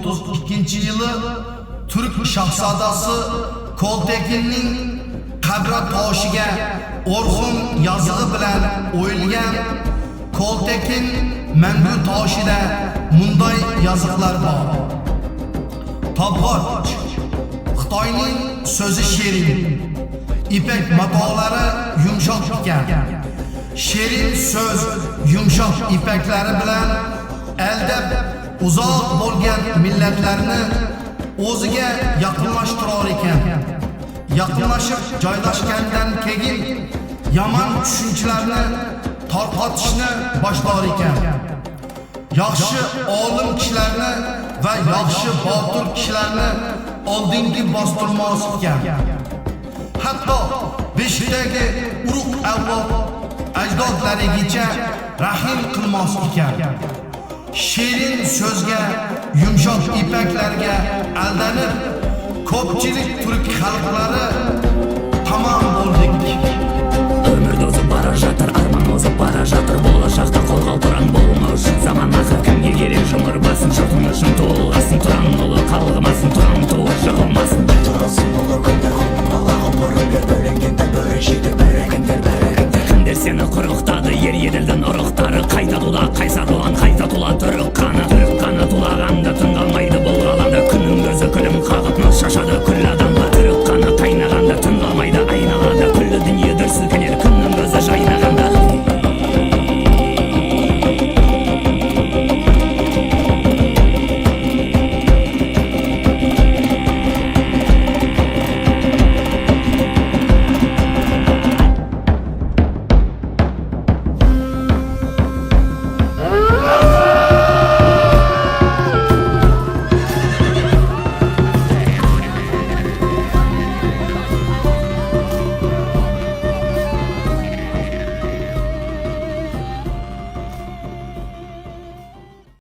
1232 yili turk shahzodasi Koltekinning qabri toshiga Orxun yozig'i bilan o'yilgan Koltekin mangu toshida munday yoziqlar bor. Tabg'och Xitoyning so'zi shirin. Ipak matolari yumshoq ekan. Shirin so'z yumshoq ipaklari bilan aldab uzoq bo'lgan millatlarni o'ziga yaqinlashtirar ekan. Yaqinlashib joylashgandan keyin yomon tushunchalarni tarqatishni boshlar ekan. Yaxshi olim kishilarni va yaxshi botir kishilarni oldingi bostirmas ekan. Hatto beshikdagi urug' avlod ajdodlarigacha rahim qilmas ekan. Shirin so'zga, yumshoq ipaklarga aldanib, ko'pchilik turk xalqlari tamom bo'ldik. Өмір озып бара жатыр, арман озып бара жатыр. Болашақта қолға тұран болмау үшін. Заман ақыр, кімге керек жұмыр басын? Жұртың үшін толғасын.